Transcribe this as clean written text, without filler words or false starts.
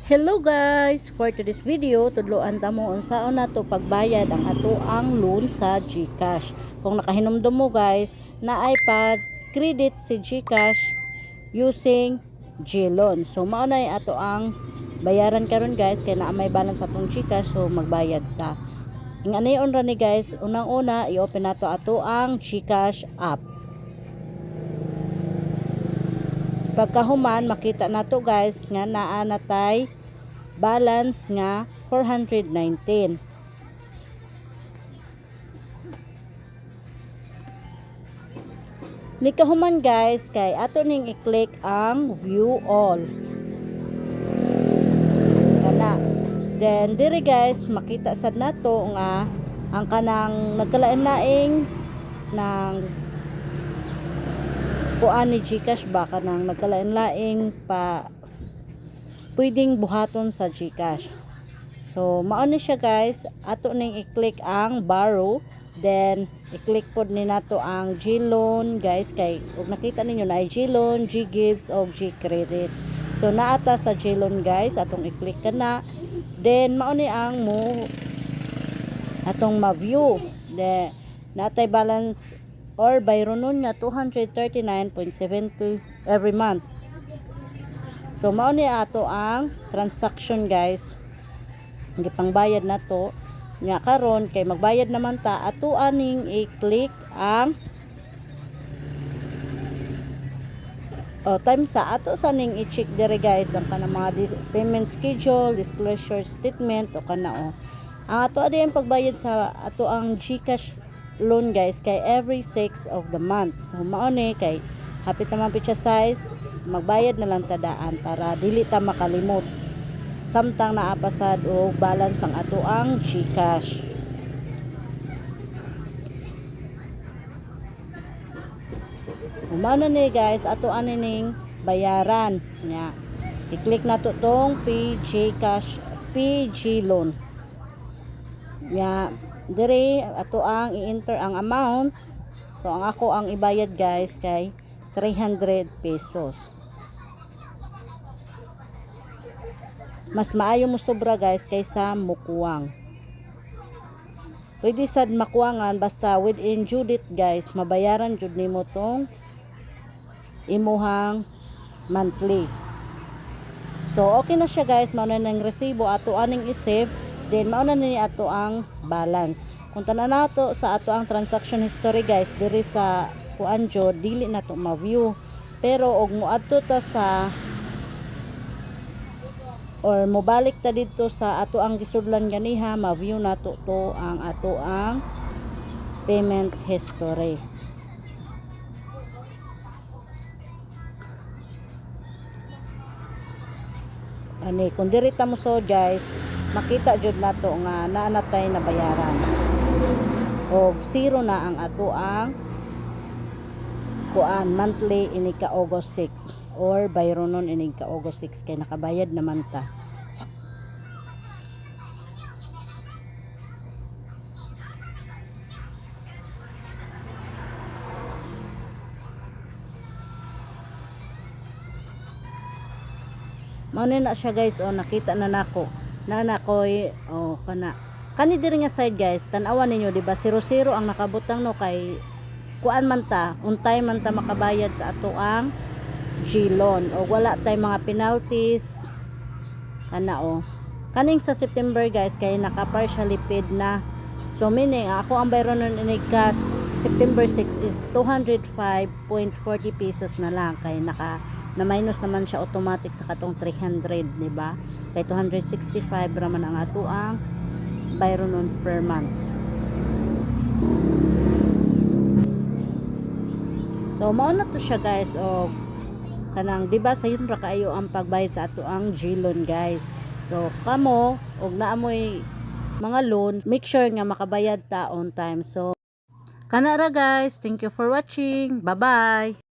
Hello guys! For today's video, tudloan ta mo unsaon nato pagbayad ang atoang loan sa GCash. Kung nakahinumdum mo guys, naay pag credit si GCash using GLoan. So mao na ato ang bayaran karon guys, kay naa may balance atong GCash, so magbayad ta. Ing anayon ra ni guys, unang-una i-open nato ato ang GCash app. Pagkahuman, makita nato guys nga naa na tay balance nga 419. Nikahuman guys, kay ato ning i-click ang view all. Kana. Then diri guys, makita sad nato nga ang kanang nagkalain-laing ng kuan ni GCash ba, kanang nagkalain-laing pa pwedeng buhaton sa GCash. So mao ni siya guys, ato ning i-click ang borrow, then i-click pod ni nato ang GLoan guys, kay ug nakita ninyo na GLoan, GGives og GCredit. So naata sa GLoan guys, atong i-click kana. Then mao ni ang mo atong ma-view. Then natay balance or bayronon nga 239.70 every month. So mao ni ato ang transaction guys. Gipangbayad na to. Nya karon kay magbayad naman ta, ato aning i-click ang o time sa ato sa ning i-check dire guys ang kanang mga payment schedule, disclosure statement o kana o. Ang ato adi ang pagbayad sa ato ang GCash loan guys kay every 6 of the month. So mao ni kay hapit naman pitsa size, magbayad na lang tadaan para dili ta makalimot samtang naa pa sad og balance ang ato ang GCash. Mao na ni guys, ato ani ning bayaran nya. I-click nato tong PG Cash, PG Loan. Nya dire ato ang i-enter ang amount. So ang ako ang ibayad guys kay 300 pesos. Mas maayo mo sobra guys kaysa mukuwang. Pwede sad makuwangan basta within due date guys, mabayaran jud nimo tong imuhang monthly. So okay na siya guys, mao na nang resibo ato aning i-save, then mao na ni ato ang balance. Kung tanan nato sa ato ang transaction history guys, diri sa kuan jud dili na to ma-view. Pero og moadto ta sa or mobalik ta didto sa ato ang gisudlan ganiha, ma-view nato to ang ato ang payment history. Ani kung diri ta mo so guys, makita jud nato nga naa na tay nabayaran. Og zero na ang ato ang kuan monthly inig ka August 6 or bayronon inig ka August 6 kay nakabayad naman ta. Mao ni na siya guys, oh nakita na nako. Na nakoy oh kana. Kani diri nga side guys, tan-awan ninyo di ba 00 ang nakabutang no, kay kuan man ta, untay man ta makabayad sa ato ang GLoan o wala tay mga penalties kana oh. Kaning sa September guys kay naka partially paid na. So meaning ako ang bayronon inig ka September 6 is 205.40 pesos na lang kay naka na minus naman siya automatic sa katong 300, di ba? Kay 265 ra man ang ato ang bayronon per month. So mao na to siya guys, og kanang di ba sayon ra kaayo ang pagbayad sa ato ang GLoan guys. So kamo og naa moy mga loan, make sure nga makabayad ta on time. So kana ra guys, thank you for watching. Bye bye.